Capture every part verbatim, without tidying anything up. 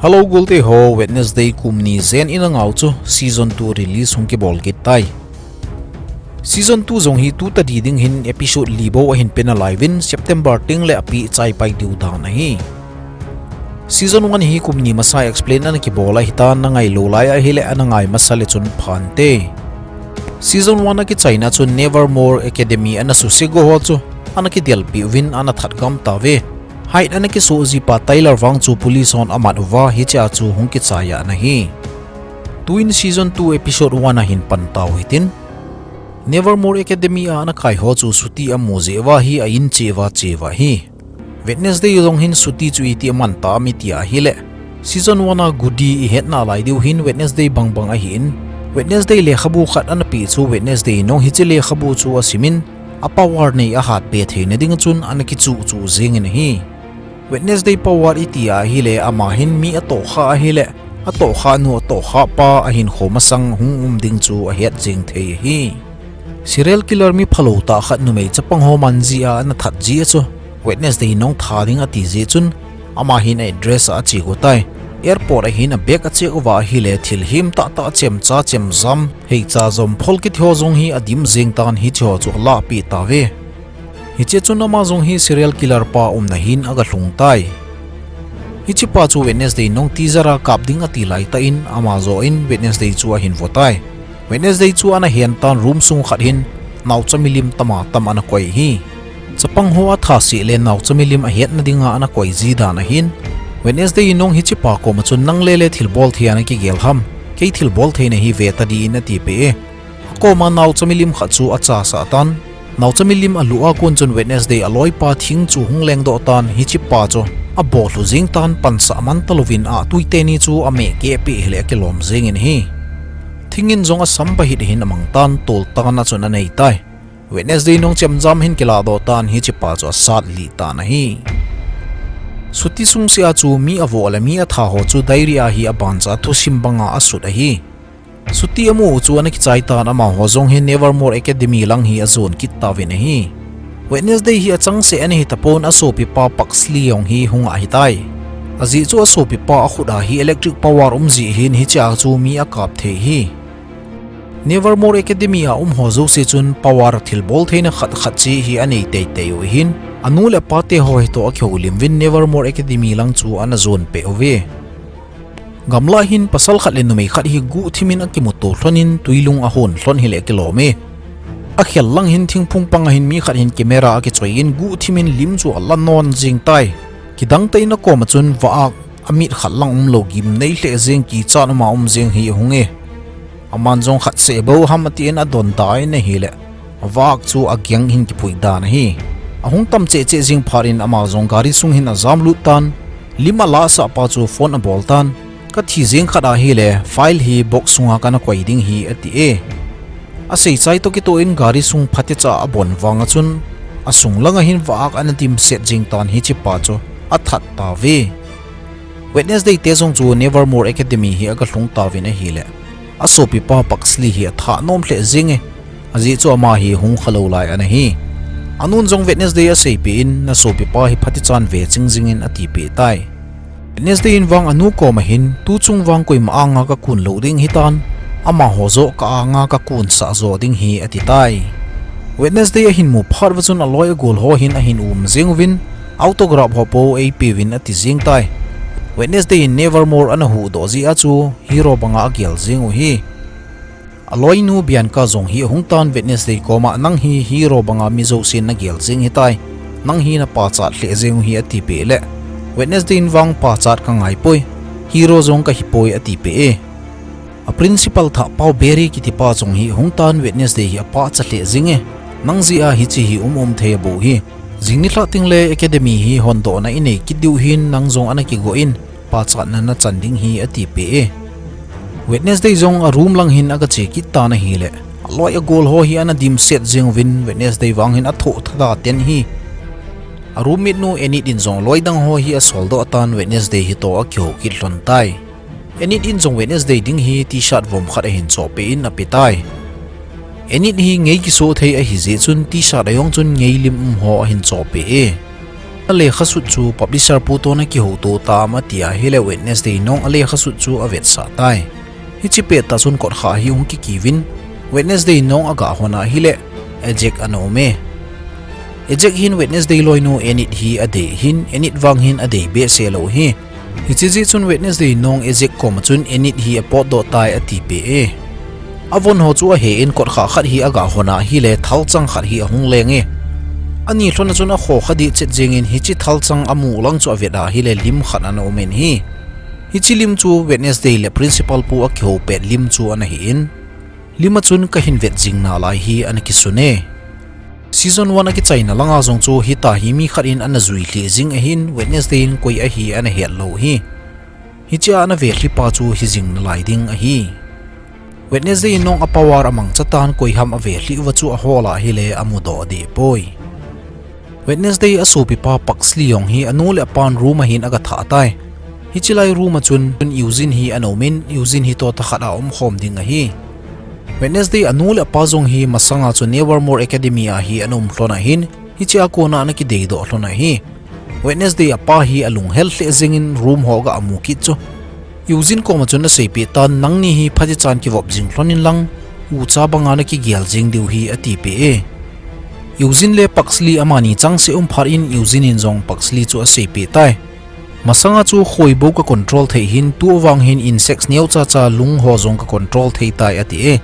Hello, golte ho, Wednesday kum ni jen in a ngau chu season two release hung kibol kit tai. Season two jong hi tu tadi ding hin episode li bou ahin pe nalai uvin, September teng le api chai pai diu dan ahi. Season one hi kum ni masa explain ana kibol ahitan, na ngai lou lai ahile ana ngai masa le chun phante. Season one a kichaina chun Nevermore Academy ana suse go ho chu ana kidelpi uvin ana that gam tauve. Hyde ana kisoh jipa Tyler vang chu police hon amat uva, hichea chu hung kichai ana hi. Tuin season two episode one a hin pan tau hitin. Nevermore Academy a ana kai ho chu Suti amu jeh uva hi a in che uva che uva hi. Wednesday jong hin Suti chu iti aman tam iti ahile, season one a Goody i hetna lai diu hin Wednesday bangbang ahin, Wednesday lekhabu khat ana pe chu Wednesday nong hiche lekhabu chu asimin, a power nei ahat be theina ding chun ana kichuh chuh jingin ahi. Wednesday power iti ahile, ama hin mi atohkha ahile, atohkha nu atohkha pa ahinkho masang hung um ding chu ahet jing thei ahi. Serial killer mi phalou tah khat numei chapang ho man jia ana that jia chu Wednesday nong tha ding ati jeh chun, ama hin a address a ache go tai. Airport a hin a bag a check uva ahile, thil him tah tah chemcha chemjam, heicha jom phol kiti ho jong hi adim jeng tan, hiche ho chu alahpeh tauve. Hiche chun ama jong hi serial killer pa umna hin aga lhung tai. Hichepa chu Wednesday nong teaser a kap ding ati laitah in, ama joh in Wednesday chu ahin vo tai. Wednesday chu ana hen tan, room sung khat hin naocha milim tama tam ana koi hi. Chapang ho atha seh le naocha milim ahetna dinga ana koi ji dan ahin, Wednesday in nong hichepa koma chun, nang lele thilbol thei a nakigel ham, kei thilbol thei nahi ve tadin atipeh e. Akoma naocha milim khat chu achasah tan. Naocha milim aluh a kon chun Wednesday aloipa thing chu hung lengdoh tan, hichepa chu abol lhu jing tan, pansah man talouvin atui teni chu ameh keh peh hile akilom jengin ahi. Thingin jong asam bahit hin amang tan, tol tan a chun anei tai. Wednesday nong chemjam hin kilahdoh tan, hichepa chu asat lih tan ahi. Suti sungsea chu mi avoh le mi atha ho chu diary a hi abancha thusim banga asut ahi. Suti amu u chu ana kichai tan, amaho jong hi Nevermore Academy lang hi ajon kit tauvin ahi. Wednesday hi achangseh ana hitapon, asopipa Pugsley jong hi hung ahitai. Ajeh chu asopipa akhut a hi electric power um jeh hin hichea chu mi akap thei hi. Nevermore Academy a um ho jouse chun power thilbol theina khat khat che hi anei teitei u ahin, anu le apate ho hitoh akihoulim uvin Nevermore Academy lang chu ana jonpeh uve. Gamlah hin pasal khat le numei khat hi guhthimin akimuto lhonin tuilung ahon lhon hile akilom e. Akhel lang hin thingphung panga hin mi khat hin camera akichoiyin guhthimin lim chu ala non jing tai. Kidangtah in akoma chun vah-ak amit khat lang umlou gimnei lheh jeng kichat uma um jeng hi ahung e. Aman jong khat seh bou ham atin adonda in ahile, vah-ak chu ageng hin kipui dan ahi. Ahung tam cheh cheh jing phat in ama jong gari sung hin ajamlut tan, lim alahsah pa chu phone abol tan, kathi jeng khat ahile file hi box sunga kana koi ding hi ati e. Aseichai toh kitoh in gari sung phatecha abon vanga chun, asung langa hin vah-ak ana dimset jing tan, hichepa chu athat tauve. Wednesday te jong chu Nevermore Academy hi aga lhung tauvin ahile, asopipa Pugsley hi athah nom lheh jenge, ajeh chu ama hi hung khalou lai ana hi. Anun jong Wednesday aseipeh in, nasopipa hi phatechan veching jingin atipeh tai. Wednesday in vang anu koma hin, tuchung vang koima anga kakun lou ding hitan, amaho joh ka anga kakunsah jo ding hi ati tai. Wednesday ahin mu phat uva chun aloi agol ho hin ahin um jeng uvin, autograph ho pou eipeuvin ati jeng tai. Wednesday in Nevermore ana huhdoh jeh a chu hero banga agel jeng u hi. Aloinu Bianca jong hi ahung tan, Wednesday koma, nang hi hero banga mi jousen nagel jeng hitai, nang hi napachat lheh jeng u hi atipeh le, Wednesday in vang pachat kangaipoi, hero jong kahipoi atipeh e. A principal thahpau Barry kitipa jong hi ahung tan, Wednesday hi apachat lheh jenge, nang jeh a hiche hi um um thei abou hi. Jing nilhah tengle academy hi hondohna inei kit diu hin nang jong ana kigo in, pachatna nachan ding hi atipeh e. Wednesday jong a room lang hin aga che kit tan ahile, aloi agol ho hi ana dimset jeng uvin, Wednesday vang hin athoh thada ten hi. A roommate nu Enid in jong loi dang ho hi asoldoh tan, Wednesday hitoh akihou kit lhon tai. Enid in jong Wednesday ding hi T-shirt vom khat ahin chohpeh in apetai. Enid hi ngei kisoh thei ahijeh chun T-shirt ajong chun ngei lim um ho ahin chohpeh e. Nalekha sut chu publisher pu toh nakihouto tam atia ahile Wednesday nong alekha sut chu avetsah tai. Hiche pettah chun kotkha hi hung kikiuvin, Wednesday nong agahon ahile, Ajak ana um e. Ajak hin Wednesday loinu Enid hi adei ahin, Enid vang hin adei behseh lou ahi. Hiche jeh chun Wednesday nong Ajak koma chun Enid hi apotdoh tai atipeh e. Avon ho chu ahen kotkha khat hi agahon ahile thalchang khat hi ahung leng e. Ani lhona chun akho kha dehchet jengin hiche thalchang amu lang chu avet ahile lim khat ana um in ahi. Hiche lim chu Wednesday le principal pu akihou pet lim chu ana hin, lim a chun kahin vet jing nalai hi ana kisun e. Season one akichaina langa jong chu hitia hi mi khat in ana jui lheh jing ahin Wednesday in koi ahi ana het lou ahi. Hichea ana velhi pa chu hijing nalai ding ahi. Wednesday in nong apower amangcha tan koiham avelhi uva chu ahol ahile amudoh deh poi. Wednesday asopipa Pugsley jong hi anu le apan room ahin agathah tai. Hiche lai room a chun Eugene hi ana umin, Eugene hi toh thakhat a umkhom ding ahi. Wednesday anu le apa jong hi masanga chu Nevermore Academy a hi ana um lhon ahin, hichea kona ana kideidoh lhon ahi. Wednesday apa hi alunghel lheh jengin room ho aga amu kit chu Eugene koma chun aseipeh tan, nangni hi phatechan kivop jing lhon inlang, ucha banga nakigel jeng diu ahi atipeh e. Eugene le Pugsley amani changseh um phat in Eugene in jong Pugsley chu aseipeh tai. Masanga chu khoi bou ka control thei ahin, tua vang hin insects neocha cha lung ho jong ka control thei tai ati e.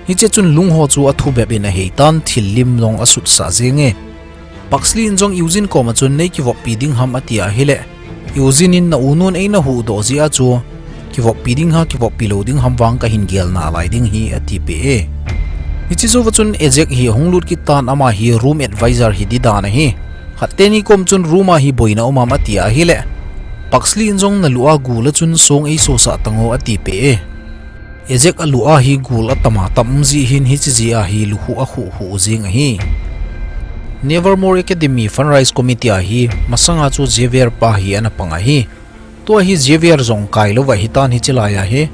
Hiche chun lung ho chu athubep in ahei tan, thil lim jong asutsah jeng e. Pugsley in jong Eugene koma chun nei kivoppi ding ham ati ahile, Eugene in na unun eina huhdoh jeh a chu kivoppi ding ham kivoppi lou ding ham vang kahin gel nalai ding ahi atipeh e. Hiche jouva chun Ajak hi ahung lut kit tan, ama hi room advisor hi ding dan ahi. Khat teni kom chun room a hi boina um am ati ahile, Pugsley in jong nalu a gul a chun song eisosah tan o atipeh e. Ajak alu a hi gul atam atam um jeh hin hiche jeh a hi lukhuh akhuh khuh jeng ahi. Nevermore Academy Fundraise Committee a hi masanga chu Javier pa hi ana pang ahi. Tua hi Javier jong kailouva ahitan hiche lai a hi.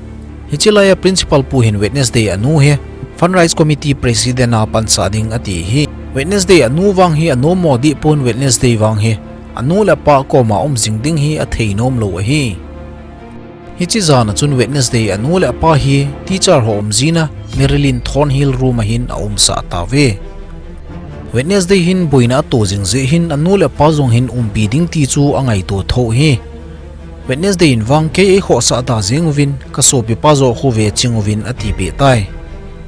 Hiche lai a principal pu hin Wednesday anu hi Fundraise Committee President a pansah ding ati ahi. Wednesday anu vang hi anommo deh pon Wednesday vang hi anu le apa koma um jing ding hi athei nom lou ahi. Hiche jan a chun Wednesday anu le apa hi teacher ho um jing a Marilyn Thornhill room a hin aumsah tauve. Wednesday hin boina ato jing jeh hin anu le apa jong hin umpi ding ti chu angaito thou ahi. Wednesday in vang kei eikhohsah da jeng uvin, kasopipa joh khu ve ching uvin atipeh tai.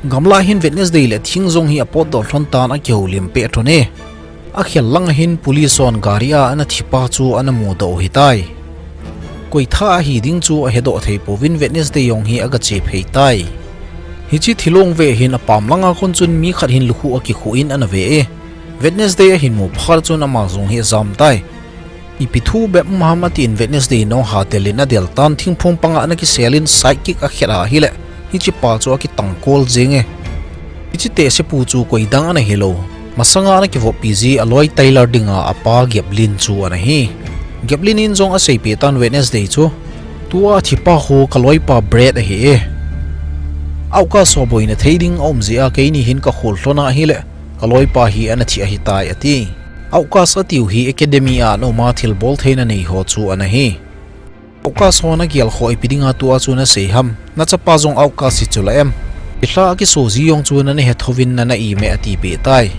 Gamlah hin Wednesday le thing jong hi apotdoh lhon tan akihoulim peh lhon e. Akhel lang a hin police hon gari a ana thipa chu ana mudoh u ahitai. Koi tha ahi ding chu ahedoh thei pouvin Wednesday jong hi agache phei tai. Hiche thilong ve hin apam langa kon chun mi khat hin lukhuh akikhuh in ana ve e. Wednesday ahin mu phat chun ama jong hi ajam tai. Ipi thu bep um ham atin Wednesday nong hatel in adel tan, thingphung panga ana kisel in side kick akhet ahile, hichepa chu akitangkol jeng e. Hiche tehsepu chu koidang ana hilou, masanga ana kivoppi ji aloi Tyler dinga apa Gablin chu ana hi. Gablin in jong aseipeh tan Wednesday chu, tua athipa khu kaloipa Brad ahi e. Outcast ho boina thei ding aum jeh a keini hin kakhol lhon ahile, kaloipa hi ana thi ahitai ati. Outcast atiu hi academy a ana uma thilbol theina nei ho chu ana hi. Outcast hon agelkhoh ipi dinga tua chu nasei ham, nachapa jong outcast hichu la em? Ilha akiso ji jong chu nana hethouvin nana im e atipeh tai.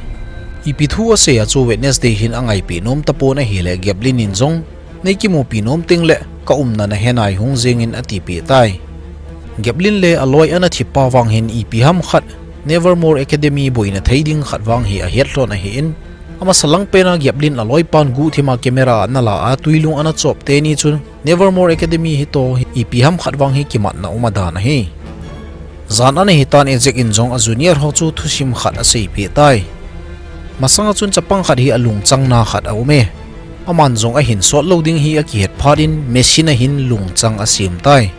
Ipi thu asei a chu Wednesday hin angaipeh nom tapon ahile Gablin in jong, nei kimupi nom tengle kaumna nahe nai hung jengin atipeh tai. Gablin le aloi ana thipa vang hin ipi ham khat Nevermore Academy boina thei ding khat vang hi ahet lhon ahin, amasa lang pena Gablin aloipan guhthima camera ana la a twilung ana chop teni chun Nevermore Academy hitoh ipi ham khat vang hi kimatna um adan ahi. Jan ana hitan Ajak in jong ajunior ho chu thusim khat aseipeh tai. Masanga chun chapang khat hi alungchangna khat aum e. Aman jong ahin sot lou ding hi akihet phat in machine a hin lungchang asem tai.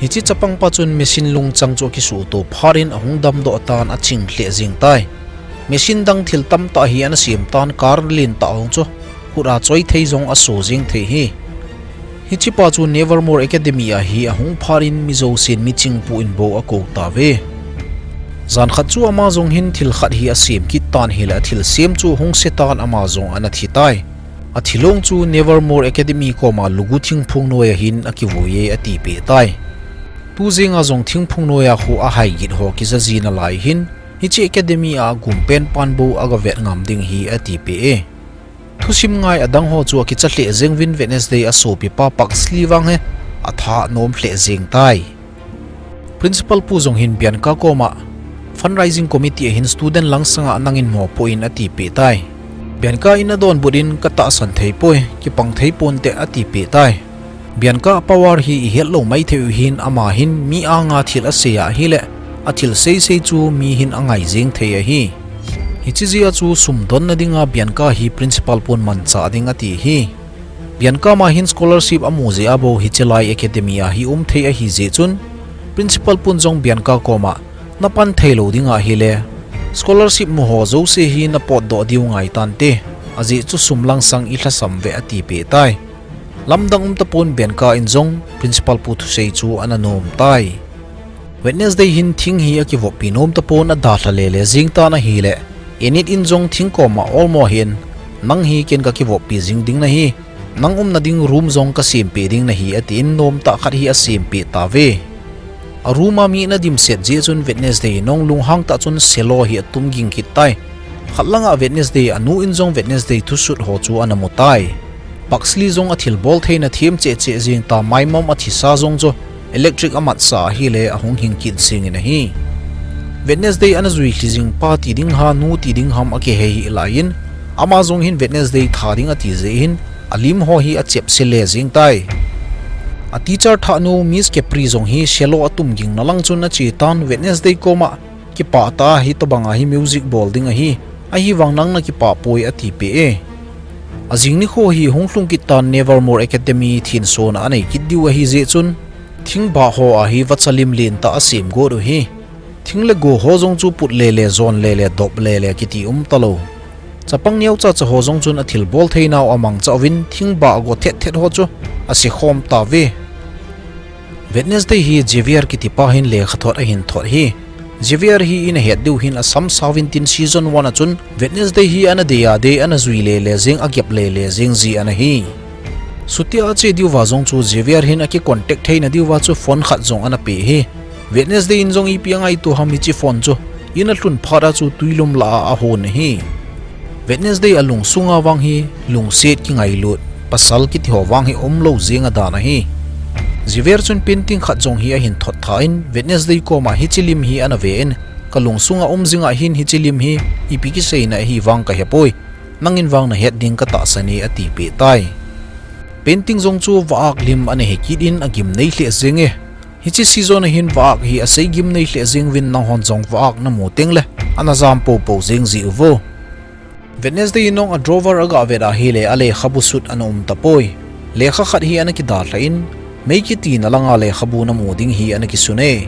Hiche chapangpa chun machine lungchang chu akisuhto phat in ahung damdoh tan aching lheh jeng tai. Machine dang thil tamtah hi ana sem tan car lentah jong chu khut a choi thei jong aso jeng thei ahi. Hichepa chu Nevermore Academy a hi ahung phat in mi jousen michingpu in bou akou tauve. Jan khat chu ama jong hin thil khat hi asem kit tan ahile athilsem chu hung se tan ama jong ana thi tai. Athilong chu Nevermore Academy koma lugu thingphung noiya hin akivui e atipeh tai. Tujenga jong thingphung noiya khu ahaigit ho kijaji nalai hin, hiche academy a agum pen pan bou agavet ngam ding hi atipeh e. Thusim ngai adang ho chu akicha lheh jeng uvin Wednesday asopipa Pugsley vang hi atha nom lheh jeng tai. Principal pu jong hin Bianca koma, Fundraising committee a hin student langsanga nangin mopoh in atipeh tai. Bianca in adonbut in katahsan thei poi, kipang thei ponte atipeh tai. Bianca power hi ihet lou maithei u hin ama hin mi anga thil asei ahile, athil seisei chu mi hin angai jeng thei ahi. Hiche jeh a chu sum donna dinga Bianca hi principal pun manchah ding ati hi. Bianca ma hin scholarship amu jeh a bou hiche lai academy a hi um thei ahi jeh chun, principal pun jong Bianca koma, napan thei lou ding ahile, scholarship mu ho jouse hi napotdoh diu ngai tante, ajeh chu sum langsang ilhasam ve atipeh tai. Lamdang um tapon Bianca in jong principal pu thusei chu ana nom tai. Wednesday hin thing hi akivoppi nom tapon adalha lele jeng tan ahile, Enid in jong thing koma olmo hin, nang hi ken kakivoppi jing ding nahi, nang umna ding room jong kasempeh ding nahi atin nomtah khat hi asempeh tauve. A room a mi ana dimset jeh chun Wednesday in jong lunghang tah chun cello hi atum ging kit tai. Khat langa Wednesday anu in jong Wednesday thusut ho chu ana mu tai. Pugsley jong athilbol theina them cheh cheh jeng ta, maimom athisa jong chu electric amatsah ahile ahung hing kit jengin ahi. Wednesday ana jui lhi jing pa ti ding ham nu ti ding ham akihei hih laiyin, ama jong hin Wednesday tha ding ati jeh hin, alim ho hi achepse le jeng tai. A teacher thahnu Miss Capri jong hi cello atum gingna lang chun ache tan Wednesday koma, kipah tah a hitobanga hi music bol ding ahi, ahivang nang nakipah poi atipeh e. Ajing nikho hi hung lhung kit tan Nevermore Academy thinsona anei kit diu ahi jeh chun, thingbah ho a hi vacha lim lentah asem got u hi. Thing le go ho jong chu put lele, jon lele, dop lele kiti um talou. Chapang neocha cha ho jong chun athilbol theinau amangcha uvin thingbah go thet thet ho chu asekhom tauve. Wednesday hi Javier kitipa hin lekhathot ahin thot hi. Javier hi inahet diu hin asam sauvin tin season one a chun Wednesday hi ana dei a dei ana jui lele jeng agep lele jeng ji ana hi. Sutia ache diuva jong chu Javier hin akicontact theina diuva chu phone khat jong ana pe hi. Wednesday in jong ipi angaito ham hiche phone chu, in alhun phat a chu twilum lah a ahon ahi. Wednesday alungsunga vang hi, lungset kingailut, pasal kiti ho vang hi umlou jeng adan ahi. Javier chun painting khat jong hi ahin thot tha in, Wednesday koma hiche lim hi ana ve in, kalungsunga um jinga hin hiche lim hi, ipi kiseina ahi vang kahepoi, nangin vang nahet ding katahsan e atipeh tai. Painting jong chu vaak lim ana hikit in agimnei lheh jeng e. Hiche season a hin vaak hi asei gimnei lheh jeng uvin nanghon jong vaak namu tengle, ana jam poupou jeng ji uvo. Wednesday in jong a drawer agavet ahile alekhabu sut ana um tapoi. Lekha khat hi ana kidalhah in, mei kitina langa lekhabu namu ding hi ana kisun e.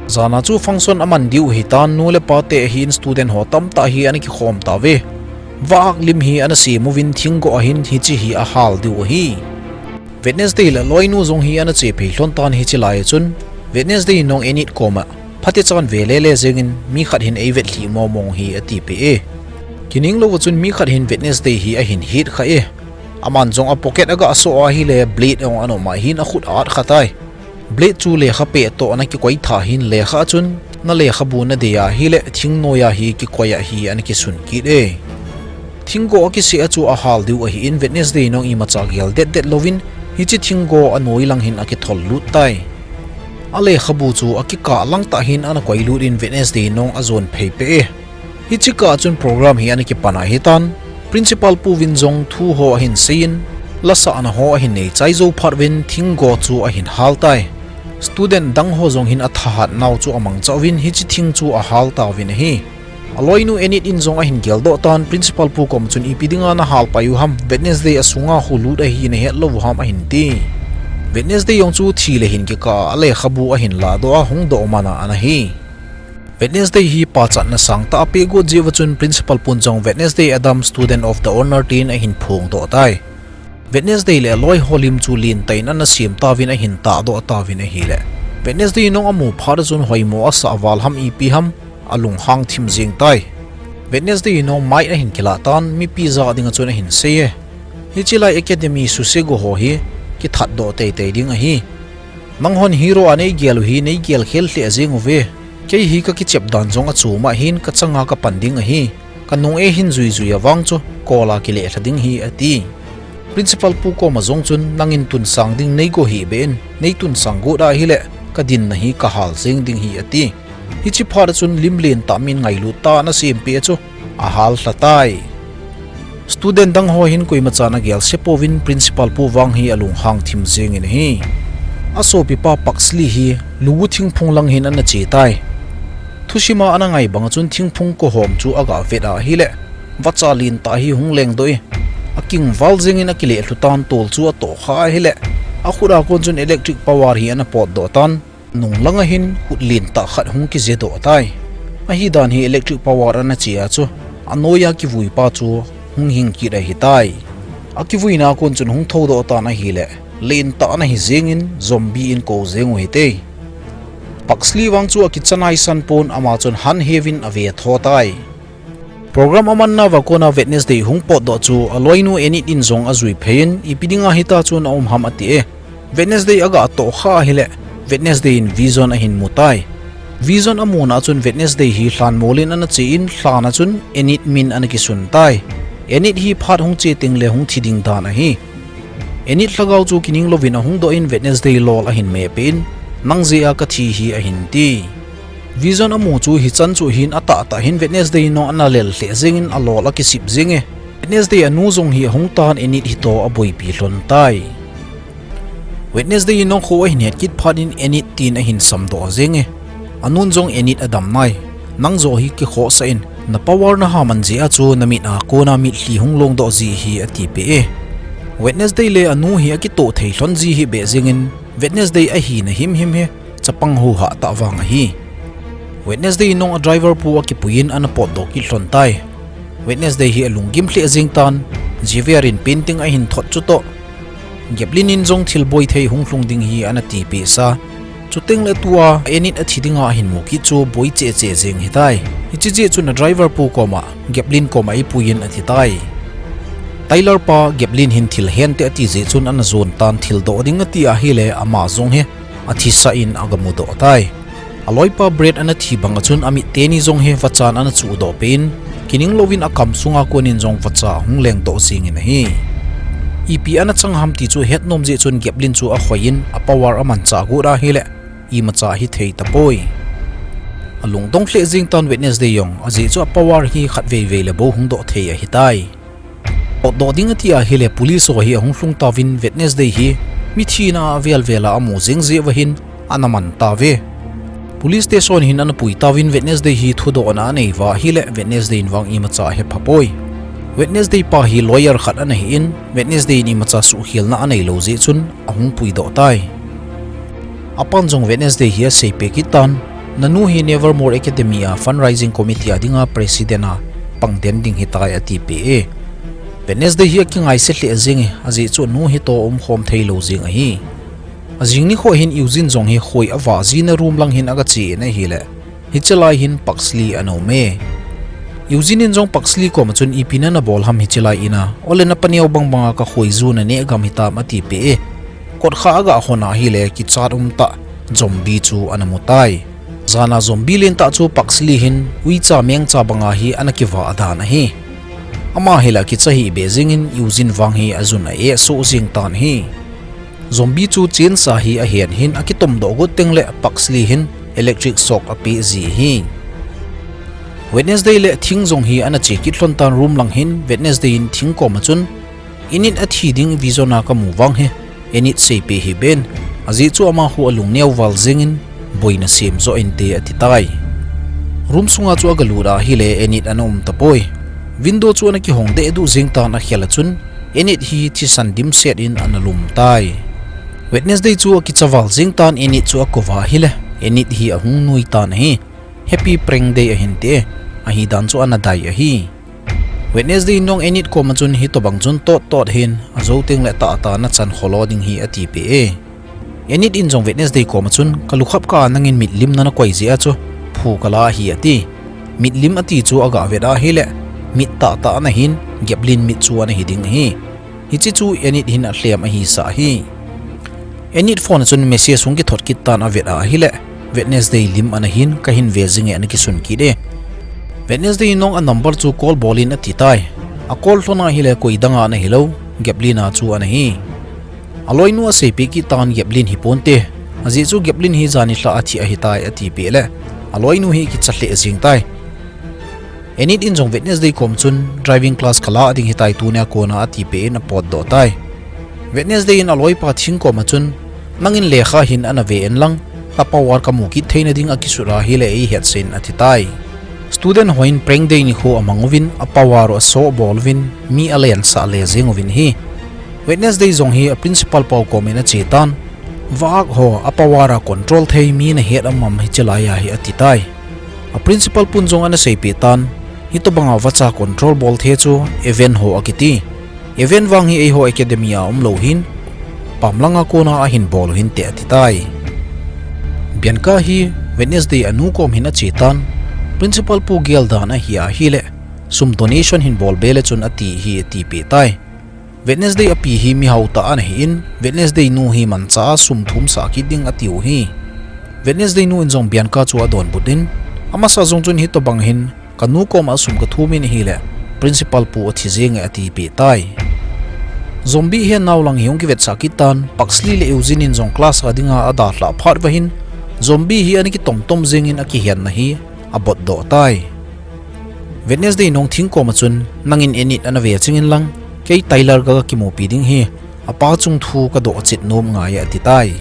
Jana chu function aman diu ahitan nu le pate ahin student ho tamtah hi ana kikhom tauve. Vaak lim hi ana sem uvin thinggo a hin hiche hi ahal diu ahi. Wednesday le aloinu jong hi ana chephei lhon tan hiche lai a chun, Wednesday in jong Enid koma, phatechan ve lele jengin mi khat hin eivetlhih momong hi atipeh e. Kining louva chun mi khat hin Wednesday hi ahin het kha e. Aman jong a pocket aga soh ahile blade jong ana um a hin akhut a at kha tai. Blade chu lekha peh toh ana kikoi tha hin lekha a chun, nalekhabu nadei ahile thing noiya hi kikoi a hi ana kisun kit e. Thinggo akiseh a chu ahal diu ahin Wednesday in jong imacha gel det det louvin, hiche thinggo anoi lang hin akithol lut tai. Alekhabu chu akikah langtah hin ana koilut in Wednesday in jong ajon phei peh e. Hiche kah chun program hi ana kipan ahitan, principal puvin jong thu ho ahin seiyin, lasahna ho ahin neichai jou phat uvin thinggo chu ahin hal tai. Student dang ho jong hin athahat nau chu amangcha uvin hiche thing chu ahal tauvin ahi. Aloinu Enid in jong ahin geldoh tan principal pu kom chun ipi dinga nahal pai u ham, Wednesday asunga khu lut ahi nahet lou u ham ahin ti. Wednesday jong chu thi le hin kikah a alekhabu ahin lahdoh a hung doh man a ana hi. Wednesday hi pachatna sangtah apeh got jeh uva chun principal pun jong Wednesday Adams Student of the Honour tin ahin phongdoh tai. Wednesday le aloi ho lim chu lentah in ana sem tauvin ahin tahdoh tauvin ahile, Wednesday in jong amu phat a chun hoimo asah val ham ipi ham alunghang thim jeng tai. Wednesday in jong mic ahin kilah tan mipi jah dinga chun ahin sei e. Hiche lai academy suse go ho hi kithat doh teitei ding ahi. Nanghon hero a nei gel u hi nei gel khel lheh jeng uve. Kei hi ka kichep dan jong achom ahin ka changa ka pan ding ahi. Ka nung e hin juijui a vang chu kol a kile lha ding hi ati. Principal pu koma jong chun nangin tunsang ding nei go hih beh in, nei tunsang got ahile ka dinna hi ka hal jeng ding hi ati. Hiche phat a chun lim lentah min ngailut tah a ana sem peh chu ahal lha tai. Student dang ho hin koima chan agel se pouvin principal pu vang hi alunghang thim jeng in ahi. Asopipa Pugsley hi Luwu thingphung lang hin ana che tai. Thusim a ana ngai bang a chun thingphung kohom chu aga vet ahile vacha lentah hi hung lengdoh e. Akingval jeng in akile lhu tan tol chu atoh kha ahile akhut a kon chun electric power hi ana potdoh tan. Nung lang a hin khut lentah khat hung kije doh tai. Ahi dan hi electric power ana che a chu anoi a kivui pa chu hung hing kit ahi tai. Akivuina a kon chun hung thoudoh tan ahile lentah ana hi jeng in zombie in kou jeng u hite. Pugsley vang chu akichanai san pon ama chun han heuvin ave tho tai. Program amanna uva kona Wednesday hung potdoh chu aloinu Enid in jong ajui phei in ipi dinga hita chun aum ham ati e. Wednesday aga toh kha ahile Wednesday in vision ahin mu tai. Vision amuna chun Wednesday hi lhanmol in ana che in lhan a chun Enid min ana kisun tai. Enid hi phat hung che teng le hung thi ding dan ahi. Enid lhagao chu kining louvin ahung doh in Wednesday lol ahin meh peh in, nang jeh a kathi hi ahin ti. Vision amu chu hichan chu hin atahtah hin Wednesday in jong ana lel lheh jeng in alol akisip jeng e. Wednesday anu jong hi ahung tan Enid hi toh aboipi lhon tai. Wednesday in jong kho ahin het kit phat in Enid tin ahin samdoh jeng e. Anun jong Enid adam nai. Nang joh hi kikhohsah in, na power naha man jeh a chu namit a kona mitlhi hung longdoh ji hi atipeh e. Wednesday le anu hi akitoh thei lhon ji hih beh jeng in Wednesday ahina himhim hi chapang houhah tah vang ahi. Wednesday in jong a driver pu akipui in ana potdoh kit lhon tai. Wednesday hi alunggim lheh jeng tan, Javier in painting ahin thot chutoh Gablin in jong thil boi thei hung lhung ding hi ana tipeh sa. Chuteng le tua Enid athi dinga ahin mu kit chu boi cheh cheh jeng hitai. Hiche jeh chun a driver pu koma Gablin koma eipui in ati tai. Tyler pa Gablin hin thil hente ati jeh chun ana jon tan thildoh ding ati ahile ama jong hi athisah in aga mudoh tai. Aloipa Brett ana thi bang a chun amit teni jong hi vachan ana chuhdoh peh in, kining louvin akam sunga kon in jong vacha ahung lengdoh jeng in ahi. Ipi ana chang ham ti chu hetnom jeh chun Gablin chu akhoi in a power amanchah got ahile imacha hithei tapoi. Alungdong lheh jeng tan Wednesday jong ajeh chu a power hi khatvei vei le bou hung doh thei ahitai. Potdoh ding ati ahile police ho hi ahung lhung tauvin Wednesday hi mithina a avel vel a amu jeng jeh uva hin ana man tauve. Police station hin ana pui tauvin Wednesday hi thudohna anei uva ahile Wednesday in vang imacha ahephapoi. Wednesday pa hi lawyer khat ana hi in Wednesday in imacha suhkhelna aneilou jeh chun ahung puidoh tai. Apan jong Wednesday hi aseipeh kit tan, nanu hi Nevermore Academy a fundraising committee a dinga president a pangden ding hitai atipeh e. Wednesday hi akingaise lheh jeng e, ajeh chu anu hi toh umkhom theilou jeng ahi. Ajing nikho hin Eugene jong hi khoi avah jin a room lang hin aga che in ahile, hiche lai hin Pugsley ana um e. Eugene in jong Pugsley koma chun ipi nana bol ham hiche lai in a, ole napa neo bangbang a kakhoi ju naneh gam hitam atipeh e. Kotkha aga hon ahile kichat umtah zombie chu ana mutai. Jana zombie lentah chu Pugsley hin uicha mengcha banga hi ana kivah dan ahi. Ama hile akicha hih beh jeng in Eugene vang hi ajun a-eh soh jeng tan ahi. Zombie chu chensa hi ahen hin akitomdoh got teng le Pugsley hin electric shock apeh ji ahi. Wednesday le thing jong hi ana che kit lhon tan room lang hin Wednesday in thing koma chun Enid athi ding vision a kamu vang hi Enid seipeh hih beh in, ajeh chu ama khu alungneo val jeng in boina sem joh inte ati tai. Room sunga chu aga lut ahile Enid ana um tapoi. Window chu ana kihong dehduh jeng tan akhel a chun Enid hi thisan dimset in ana lum tai. Wednesday chu akicha val jeng tan Enid chu akouva ahile Enid hi ahung nui tan ahi. Happy prank day ahin ti e, ahi dan chu ana dai ahi. Wednesday in jong Enid koma chun hitobang chun tot tot hin ajou teng le tahtah nachan kholo ding hi atipeh e. Enid in jong Wednesday koma chun kalukhap kah a nangin mitlim nana koi jeh a chu phu kala ahi ati. Mitlim ati chu aga vet ahile mit tahtah ana hin Gablin mit chu ana hi ding ahi. Hiche chu Enid hin alhem ahi sah hi. Enid phone a chun message hung kithot kit tan avet a ahile, Wednesday lim ana hin, kahin ve jing e, ana kisun kit e. Wednesday in jong a number chu call bol in ati tai. A call lhon a ahile koi dang a ana hilou, Gaplin a chu ana hi. Aloinu aseipeh kit tan Gaplin hi ponte. Ajeh chu Gaplin hi janhi lha a thi ahitai atipeh le, aloinu hi kicha lheh jeng tai. Enid in jong Wednesday kom chun driving class kala ding hitai tunia kona atipeh in apotdoh tai. Wednesday in aloipa Thing kom a chun, nangin lekha hin ana ve in lang, a power kamu kit theina ding akisut a ahile eihetsen ati tai. Student ho in prank day nikho amang uvin, a power u aso bol uvin, mi alensah le jeng uvin ahi. Wednesday jong hi a principal pa u kom in ache tan, vahak ho a power a control thei mi nahet am am hiche lai a hi ati tai. A principal pun jong ana seipeh tan, hitobanga vacha control bol thei chu Evan ho akiti. Evan vang hi eiho academy a umlou hin, pamlanga kona ahin bol u hinte ati tai. Bianca hi Wednesday anu kom hin ache tan, principal pu gel dan ahi ahile, sum donation hin bol be le chun ati hi atipeh tai. Wednesday api hi mihao tah ana hi in, Wednesday nu hi manchah a sum thumsah kit ding atiu hi. Wednesday nu in jong Bianca chu adonbut in, amasa jong chun hitobang hin, kanu kom a sum kathum in ahile, principal pu athi jeng e atipeh tai. Zombie hi anao lang hi hung kivetsah kit tan, Pugsley le Eugene in jong class a dinga adalhah phat uva hin, zombie hi ana kitomtom jeng in akihenna hi abotdoh tai. Wednesday in jong Thing kom a chun, nangin Enid ana ve ching in lang, kei Tyler kaga kimupi ding hi, apa chung thu kadoh chet nom ngai e ati tai.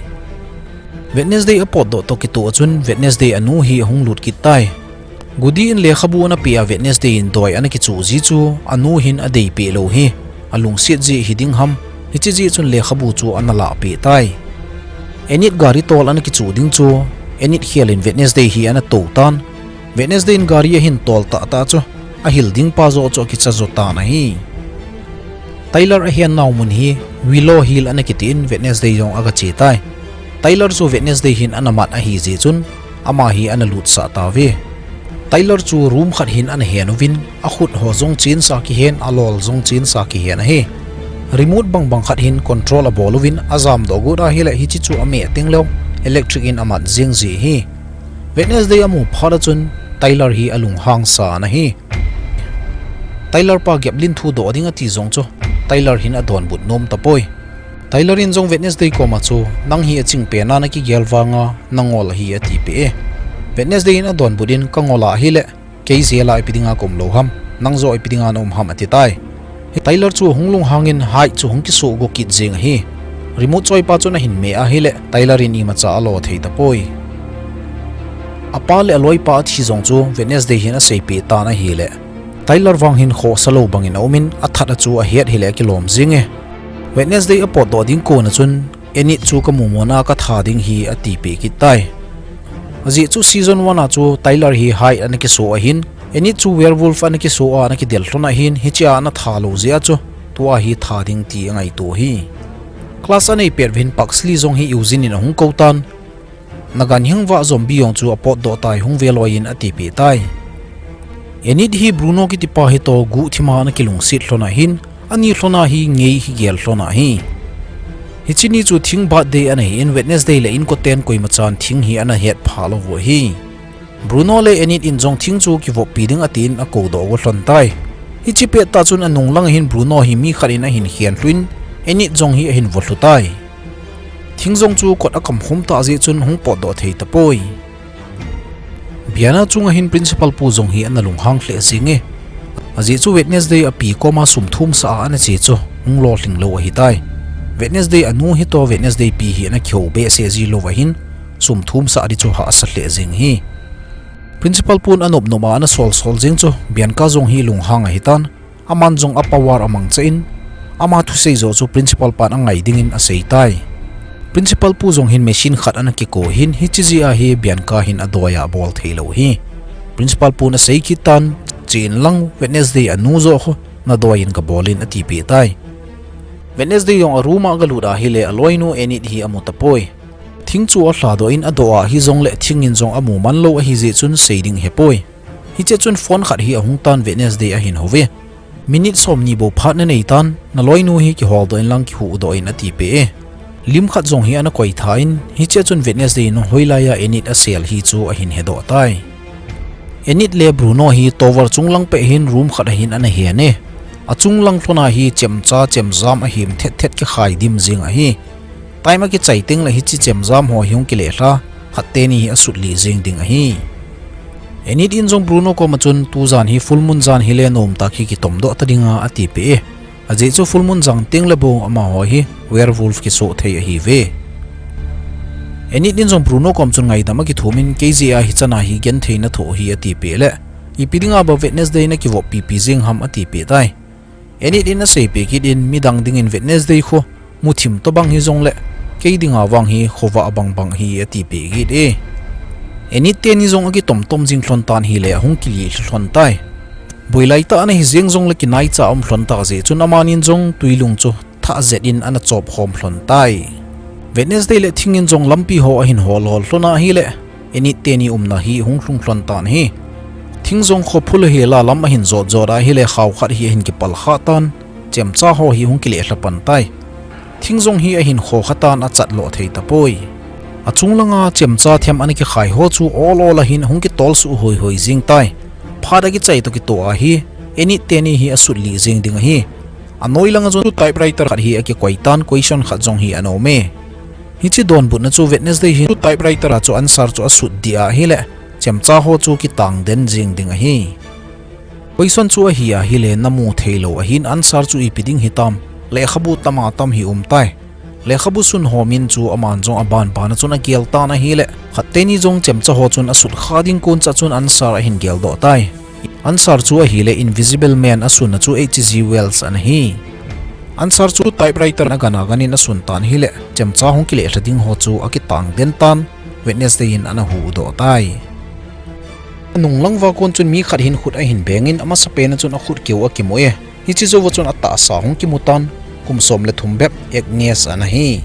Wednesday apotdoh toh kitoh a chun Wednesday anu hi ahung lut kit tai. Goody in lekhabu ana peh a Wednesday in doi ana kichuh ji chu anu hin adeipeh lou hi, alungset jeh hiding ham, hiche jeh chun lekhabu chu ana lahpeh tai. Enid gari tol ana kichuh ding chu Enid khel in Wednesday hi ana tou tan. Wednesday in gari ahin tol tahtah chu, ahil ding pa joh chu akicha jo tan ahi. Tyler ahennau mun hi Willow Hill ana kiti in Wednesday jong aga che tai. Tyler chu Wednesday hin ana mat ahi jeh chun, ama hi ana lutsah tauve. Tyler chu room khat hin ana hen uvin, akhut ho jong chensa kihen, alol jong chensa kihen ahi. Remote bangbang khat hin control abol uvin, ajamdoh got ahile hiche chu ameh tengleu, electric in amat jeng ji ahi. Wednesday amu phat a chun, Tyler hi alunghang sa ana hi. Tyler pa Gaplin thudoh ding ati jong chu, Tyler hin adonbut nom tapoi. Tyler in jong Wednesday kom a chu, nang hi achingpen a nakigel vanga, nangol ahi atipeh e. Wednesday in adonbut in kangol ahile, kei jail a ipi dinga kaum lou ham, nang joh ipi dinga naum ham ati tai. Tyler chu ahung lunghang in Hyde chu ahung kisoh go kit jeng ahi. Remote choipa chun ahin meh ahile, Tyler in imacha alo thei tapoi. Apa le aloipa athi jong chu Wednesday hin aseipeh tan ahile, Tyler vang hin khohsa lou bangin aum in, athat a chu ahet hile akilom jeng e. Wednesday apotdoh ding kon a chun, Enid chu kamu mona katha ding hi atipeh kit tai. Ajeh chu season one a chu Tyler hi Hyde ana kisoh ahin, Enid chu werewolf ana kisoh a ana kidel lhon ahin, hichea ana tha lou jeh a chu, tua hi tha ding ti angaito hi. Class anei pet uvin Pugsley jong hi Eugene in ahung kou tan, naganhing vah zombie jong chu apotdoh tai, hung ve loi in atipeh tai. Enid hi Bruno kitipa hitoh guhthima ana kilungset lhon ahin, ani lhona hi ngei hi gel lhon ahi. Hiche ni chu Thing birthday ana hi in Wednesday le inkoten koimachan Thing hi ana hetphah lou u ahi. Bruno le Enid in jong Thing chu kivoppi ding atin akoudoh go lhon tai. Hiche pettah chun anung langa hin Bruno hi mi khat in ahin khenlhu in Enid jong hi ahin volhu tai. Thing jong chu kot akamkhum tah jeh chun hung potdoh thei tapoi. Biana chunga hin principal pu jong hi ana lunghang lheh jenge. Ajeh chu Wednesday api koma sum thumsah a ana che chu hung lolhing lou ahitai. Wednesday anu hitoh Wednesday pi hi ana kihou behseh ji louva hin sum thumsah ding chu hahsa lheh jeng ahi. Principal pun anop nop a ana sol sol jeng chu Bianca jong hi lunghang ahitan. Aman jong a power amangcha in, ama thusei joh chu principal pan angai dingin aseitai. Principal pu jong hin machine khat ana kiko hin hiche jeh a hi Bianca hin adoi a abol theilou ahi. Principal pun asei kit tan, chen lang Wednesday anu joh khu nadoi in gabol in atipeh tai. Wednesday jong a room a agalut ahile aloinu Enid hi amu tapoi. Thing chu alhadoh in adoh a hijongle Thing in jong amu manlou ahi jeh chun sei ding ahepoi. Hiche chun phone khat hi ahung tan Wednesday ahin houve. Minute somni bou phat nanei tan, naloinu hi kiholdoh in lang kihuhdoh in ati peh e. Lim khat jong hi ana koi tha in, hichea chun Wednesday in hoilai a Enid asel hi chu ahin hedoh tai. Enid le Bruno hi tower chunglang peh hin room khat a hin ana hen e. Achunglang lhona hi chemcha chemjam ahem thet thet kikhai dim jing ahi. Time akichai teng le hiche chemjam ho hi hung kileh lha, khat teni hi asut lih jing ding ahi. Enid in jong Bruno koma chun tujan hi full moon jan hile nomtah hi kitomdoh ta dinga ati peh e. Ajeh chu full moon jang teng le bou amaho hi werewolf kisoh thei ahiuve. Enid in jong Bruno kom chun ngaidam akithum in, kei jeh a hichan a hi genthei nathoh hi ati peh le, ipi dinga ba Wednesday nakivop pipi jing ham ati peh tai. Enid in asei peh kit in, midang dingin Wednesday khu muthim tobang hijongle, kei dinga vang hi khovah bang bang ahi ati peh kit e. Enid teni jong akitom tom jing lhon tan hile ahung kilih lhon tai. Boilai tah ana hi jeng jongle kinaicha aum lhon tah jeh chun amanin jong twilung chu thah jet in ana chop khom lhon tai. Wednesday le Thing in jong lampi ho ahin hol hol lhon ahile, Enid teni umna hi hung lhung lhon tan ahi. Thing jong khophul hela lam ahin jot jot ahile khao khat hi ahin kipal kha tan, chemcha ho hi hung kileh lha pan tai. Thing jong hi ahin kho kha tan achat lo thei tapoi. Achung langa chemcha them ana kikhai ho chu ol ol a hin hung kitol suh hoi hoi jing tai. Phat akichai toh kitoh a hi, Enid teni hi asut lih jing ding ahi. Anoi langa chun typewriter khat hi akikoi tan, question khat jong hi ana um e. Hiche donbutna chu Wednesday hin typewriter a chu answer chu asut dih ahile, chemcha ho chu kitang den jing ding ahi. Question chu ahi ahile namu thei lou ahin answer chu ipi ding hitam, lekhabu tam a tam hi um tai. Lekhabu sun ho min chu aman jong aban ban a chun agel tan ahile, khat teni jong chemcha ho chun asut kha ding kon cha chun answer ahin geldoh tai. Answer chu ahile Invisible Man asunna chu H G Wells ana hi. Answer chu typewriter a gan a gan in asun tan ahile, chemcha hung kileh lha ding ho chu akitang den tan, Wednesday in ana huhdoh tai. Anung lang va kon chun mi khat hin khut ahin beng in, amasapen a chun akhut keu akimu e. Hiche jouva chun atahsa hung kimu tan, kum som le thum bep Agnes ana hi.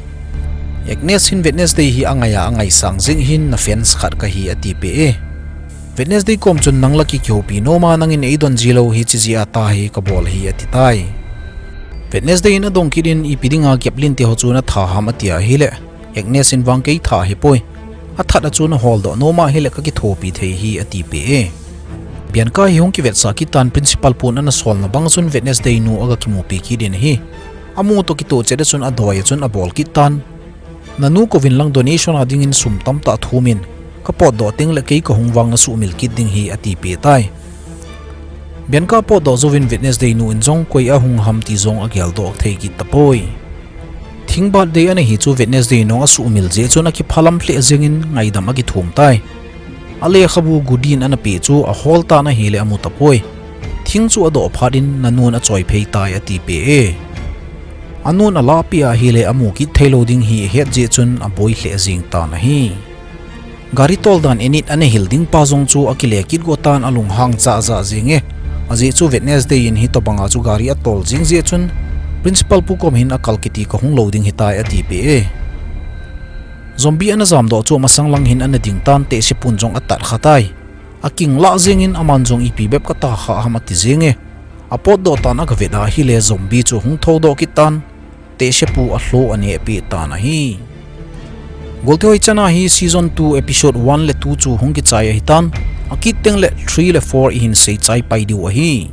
Agnes hin Wednesday hi angai a angaisang jing hin, na fans khat kahi ati peh e. Wednesday kom chun nang la kihoupi nom a nangin eidon ji lou hiche jeh a tah hi kabol ahi ati tai. Wednesday in adong kit in, ipi dinga Kaplan te ho chu natha ham ati ahile, Agnes in vang kei tha ahipoi. Athat a chu naholdoh nom ahile kakithopi thei ahi ati peh e. Bianca hi hung kivetsah kit tan, principal pun ana solna bang a chun Wednesday nu aga kimupi kit in ahi. Amu toh kitoh chet a chun adoi a chun abol kit tan. Nanu kouvin lang donation a dingin sum tamtah thum in, kapotdoh teng le kei kahung vang nasuhmil kit ding ahi ati peh tai. Bianca potdoh jouvin Wednesday nu in jong koi ahung ham ti jong ageldoh thei kit tapoi. Thing birthday ana hi chu Wednesday nung asuhmil jeh chun akiphalam lheh jeng in ngaidam akithum tai. Alekhabu Goody in ana peh chu ahol tan ahile amu tapoi. Thing chu adoh phat in, nanun achoi phei tai ati peh e. Anun alahpeh ahile amu kit thei lou ding hi ahet jeh chun aboi lheh jeng tan ahi. Gari tol dan Enid ana hil ding pa jong chu akile kit go tan, alunghang jahjah jeng e. Ajeh chu Wednesday in hitobang a chu gari atol jeng jeh chun, principal pu kom hin akal kiti kahung lou ding ahitai ati peh e. Zombie ana jamdoh chu amasang lang hin ana ding tan, tehse pun jong atat kha tai. Aking lah jeng in, aman jong ipi bep katah kha ham ati jeng e. Apotdoh tan agavet ahile zombie chu hung thoudoh kit tan, tehse pu alho anehpeh tan ahi. Golte hoi chan a hi season two episode one le two chu hung kichai ahitan, akit teng le three le four ihin seichai pai diu ahi.